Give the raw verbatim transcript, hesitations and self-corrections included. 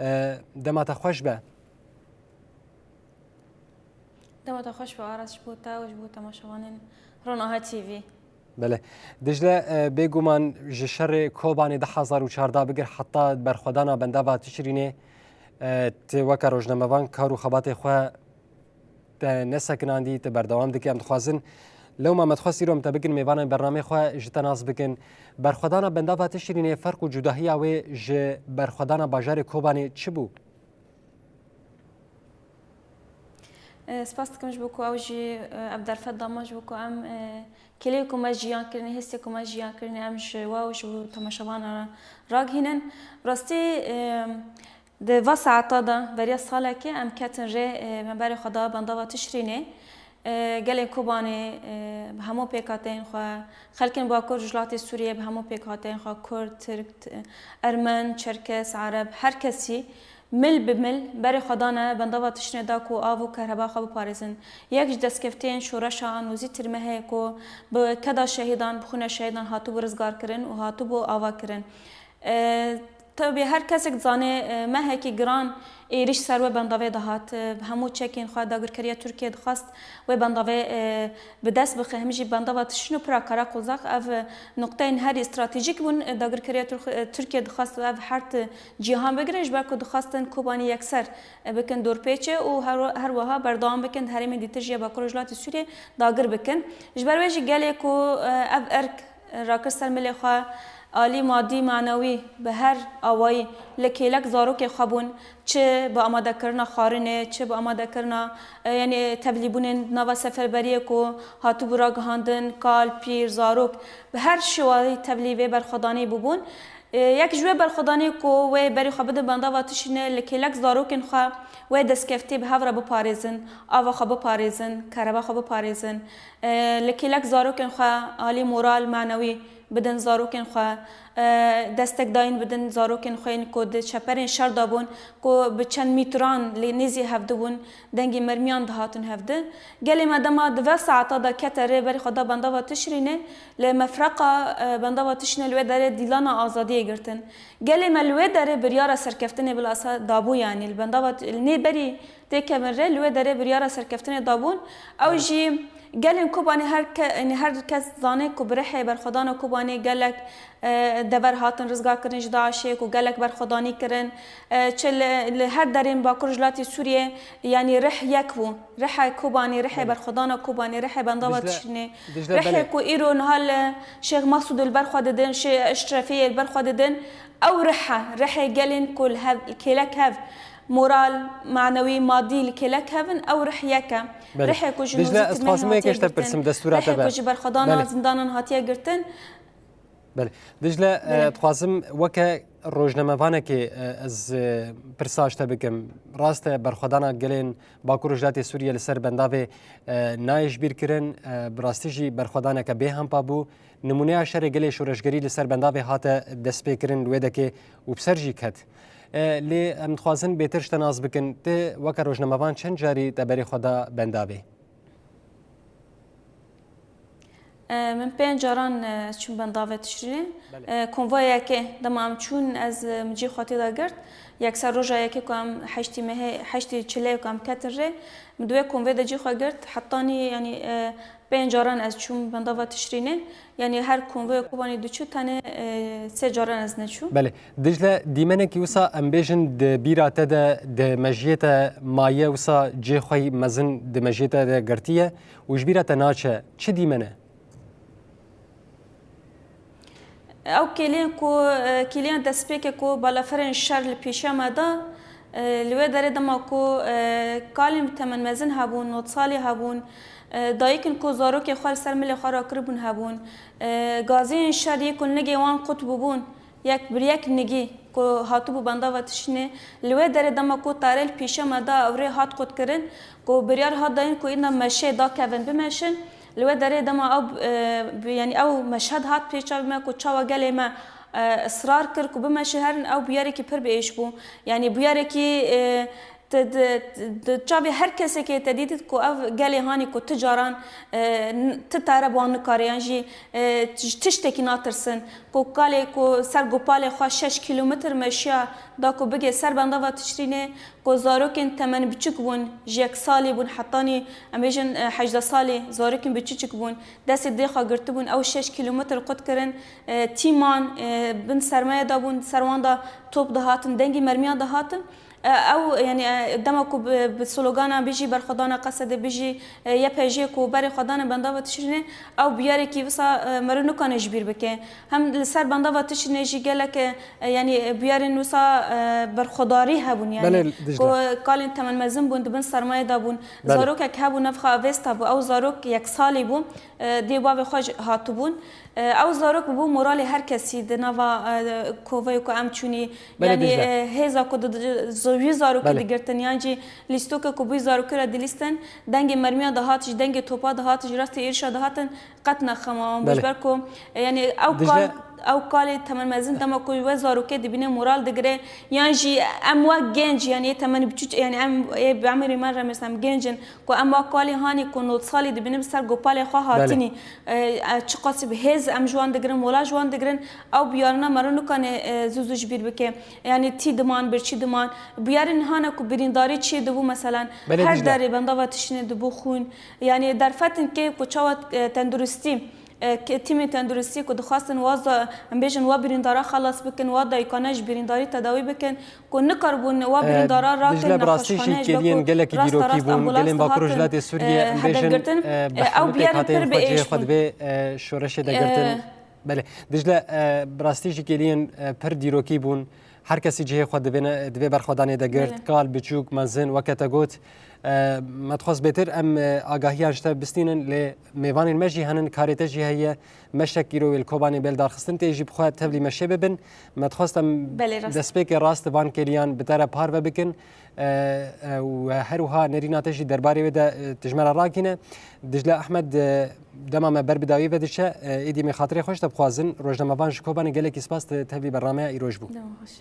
E, dema te xweş be. Dema te xweş be Aras, ji bo te û ji bo temaşevanên Ronaha T V. Belê. Dicle, e, bêguman ji şerê Kobanê du hezar û çardeh bigir heta berxwedana bendava Tişrînê, e, tu weke rojnamevan kar û xebatê xwe te nesekinandî, tu berdewam dikî. Em dixwazin lewma me dixwest îro em te bikin mêvanên bernamê xwe ji te nas bikin. Berxwedana bendava Tişrînê ferq û cudahiya wê ji berxwedana bajarê Kobanê çi bû? E, spas dikim ji bo ku ew jî, e, ev derfet da me ji bo ku em, e, kêlê ku me jiyan kirinê, hêstê ku me jiyan kirinê em ji we û ji bo temaşevanan re ragihînin. Rastî, e, di va saeta de beriya salekê em ketin rê, e, me berê xwe da bendava Tişrînê. E, gelên Kobanê, e, bi hemû pêkhateyên xwe, xelkên Bakur Rojhilatê Sûriyê bi hemû pêkhateyên xwe, Kurd, Tirk, t-, Ermen, Çerkes, Ereb, her kesî mil bi mil berê xwe dane bendava Tişrînê da ku av û kehreba xwe biparêzin. Yek ji destkeftiyên şoreşa an û zî tirme heye ku bi keda şehîdan, bi xwîna şehîdan hatibû rizgarkirin û hatibû avakirin. E, Tabî her kesek dizane, e, mehekî giran êrîş ser wê bendavê dihat. E, bi hemû çekên xwe dagirkeriya Tirkiyê dixwast wê bendavê, e, bi dest bixe. Him jî bendava Tişrîn û pira Karaquzaq ev, e, nuqteyên herî stratejîk bûn. E, dagirkeriya Tirk-, e, Tirkiyê dixwast ev her ti cîhan bigire, ji ber ku dixwastin Kobanî yekser, e, bikin dorpêçê û her, her wiha berdewam bikin di herêmên dîtir jî ya Bakur Rojhilatê Sûriyê dagir bikin. Ji ber wê jî gelê ku, e, ev erk rakir ser milê xwe, alî madî, manewî, bi her awayî li kêlek zarokê xwe bûn, çi bi amadekirina xwarinê, çi bi amadekirina, e, yanî tevlîbûnên nava seferberiyê ku hatibû ragihandin, kal, pîr, zarok, bi her şêwayî tevlî vê berxwedanî bûbûn. E, yek ji wê berxwedanî ku wê berî xwe bidin bendava Tişrînê, li kêlek zarokên xwe wê destkeftî bi hev re biparêzin, ava xwe biparêzin, kereba xwe biparêzin. E, li kêlek zarokên xwe alî moral, manewî bidin zarokên xwe, e, destekdayîn bidin zarokên xwe yên ku di çeperên şer de bûn, ku bi çend mîtran li nêzî hevdi bûn, dengê mermiyan dihatin hevdi. Gelê me dema di ve saeta de kete rê berî xwe da bendava Tişrînê, li mefreqa, e, bendava Tişrînê li wê derê dîlana azadiyê girtin. Gelê me li wê derê biryara serkeftinê bila se-, dabû, yanî li bendava, li nê berî têkevin rê li wê derê biryara serkeftinê dabûn. Ew jî gelên Kobanê her ke-, yanî her kes zane ku bi rihê berxwedana Kobanê gelek, e, dever hatin rizgarkirin ji DAIŞê ku gelek berxwedanî kirin. E, çi li, li her derên Bakur Rojhilatê Sûriyê, yanî rih yek bû. Riha Kobanê, rihê berxwedana Kobanê, rihê bendava Tişrînê, rihê ku îro niha li Şêx Mesûdê li ber xwe didin, Şê-, Eşrefiyê li ber xwe didin. Ew rih e, rihê gelên ku li hev, kêlek hev, moral, manewî, madî li kêlek hev in, ew rih yek e. Belê. Rihê ku ji Dicle, nûzî ez dixwazim tirmehê yekê hatiye ji te girtin, pirsim, destûra te rihê be. Ku ji berxwedana Belê. Zindanan hatiye girtin. Belê. Dicle, e, Belê. Dixwazim weke rojnamevanekê, e, ez, e, pirsa ji te bikim. Rast e, berxwedana gelên Bakur Rojhilatê Sûriyê li ser bendavê, e, nayê ji bîr kirin, e, bi rastî jî berxwedaneke bê hempa bû. Nimûneya şerê gelê şoreşgerî li ser bendavê hate destpêkirin li wê dekê û bi ser jî ket. E, lê em dixwazin bêtir ji te nas bikin. Tu weke rojnamevan çend carî te berê xwe da bendavê? E, min pênc caran, e, çûm bendavê Tişrînê. Belê. E, konvoya yekê dema em çûn, ez, e, min cî xwe tê de girt. Yekser roja yekê ku em heştî mehê, heştî çileyê ku em ketin rê, min di wê konvoyê de cî xwe girt. Hetanî, yanî, e, pênc caran ez çûm bendava Tişrînê. Yanî her konvoya Kobanê diçû tenê, e, sê caran ez neçûm. Belê. Dicle, dîmenekî wisa em bêjin di bîra te de, di mejiyê te maye wisa cihê xwe yî mezin di mejiyê te de girtiye û ji bîra te naçe. Çi dîmen e? Ew kêliyên ku, e, kêliyan destpêkê ku balaferên şer li pêşiya me da, e, li wê derê dema ku, e, kalên bi temenmezin hebûn, nod salî hebûn, e, dayikên ku zarokê xwe li ser milê xwe rakiribûn hebûn, e, gaziyên şer yê ku nigê wan qut bûbûn, yek bir yek nigî ku hatibû bendava Tişrînê, li wê derê dema ku tarê li pêşiya me da ew rê hat qutkirin, ku biryar hat dayîn ku îna meşê dakevin bimeşin, li wê derê dema ew, e, bi-, yanî ew meşhed hat pê çavê me ku çawa gelê me, e, israr kir ku bimeşin, herin ew biyarekî pir bi êş bû. Yanî biyarekî, e, Te di, di çavê her kesekê te dîtit ku ev gelê hanî ku ti caran, e, n-, ti tere bi wan nikare yan jî, e, ji tiştekî natirsin. Ku kalê ku ser gopalê xwe şeş kîlometr meşiya da ku bigê ser bendava Tişrînê, ku zarokên temen biçûk bûn, ji yek salî bûn hetanî, em bêjin, e, hejdeh salî, zarokên biçûçik bûn, destê dê xwe girtibûn, ew şeş kîlometr qut kirin, e, tîman, e, bin sermaya da bûn, ser wan da top dihatin, dengê mermiyan dihatin. E, ew, yanî, e, dema ku bi, bi slogana bijî berxwedana Qesedê, bijî, e, Y P G ku berê xwe dane bendava Tişrînê, ew biyarekî wisa, e, meriv nikane ji bîr bike. Hem li ser bendava Tişrînê jî gelek, e, yanî, e, biyarên wisa, e, berxwedarî hebûn, yanî, Belê, Dicle. ku kalên temenmezin bûn, di bin sermayê de bûn. Belê. Zarokek hebû, navxa Avesta bû. Ew zarok yek salî bû, e, dê bavê xwe ji, hatibûn. E, ew zarok bûbû moralê her kesî di nava, e, koveyê ku em çûnî. Belê, Yanî, Dicle. e, hêza ku di, di, zo-, wî zarokê Belê. digirtin, yan jî lîstokê ku bûyî zarokê re dilîstin, dengê mermiya dihat, ji dengê topa dihat, ji rastê êrişa dihatin, qet nexema wan bû. Belê. Ji ber ku, e, yanî ew Dicle. kal, ew kalê temenmezin dema ku we zarokê dibîne moral digire, yan jî em wek genc, yanî yê temenî biçûç, yanî em ê bi emirî me re mesela em genc in, ku em wek kalê hanî ku nod salî dibînin bi ser gopalê xwe Belê. hatinî. E, e, çiqasî bi hêz em ji wan digirin, mola ji wan digirin, ew biyarina meriv nikane, e, zû zû ji bîr bike. Yanî tî diman, birçî diman. Biyarên niha ne ku birîndarî çi dibû, meselen, Belê her Dicle. derê bendava Tişrînê dibû xwîn. Yanî derfetin kê ku çawa, e, tenduristî, e, ke-, tîmên tenduristî ku dixwastin wa za-, em bêjin wa birîndara xelas bikin, wa dayikane ji birîndarî tedawî bikin, ku nikaribûn wa E, birîndara rakin Dicle, bi rastî jî nexweşxane, ji ber kêliyên ku gelekî rast dîrokî rast bûn, ambulans gelên Bakur û dihatin, Rojhilatê Sûriyê, e, em bêjin, hedefgirtin. e, E, ew bexmî biyarên pêkhateyên pir bi xwe cihê êş xwe bûn. dibê, e, şoreşê de girtin. E, Belê. Dicle, e, bi rastî jî kêliyên, e, pir dîrokî bûn. Her kesî cihê xwe divêne, divê berxwedanê de girt. Belê. Kal, biçûk, mezin, weke te got. E, me dixwest bêtir em, e, agahiyan ji te bistînin, lê mêvanên me jî henin, karê te jî heye. Meşek îro wê li Kobanê bê lidarxistin, tê jî bi xwe tevlî meşê bibin. Me dixwest em Belê, rast. destpêkê rast van kêliyan bi te re parve bikin. E, e, û her wiha nerîna te jî derbarê wê de, e, tu ji me re ragihîne. Dicle Ehmed, e, dema me ber bi dawî ve diçe, e, êdî em ê xatirê xwe ji te bixwazin. Rojnamevan ji Kobanê, gelekî spas, tu tevlî bernameya îroj bû. Dema xweş.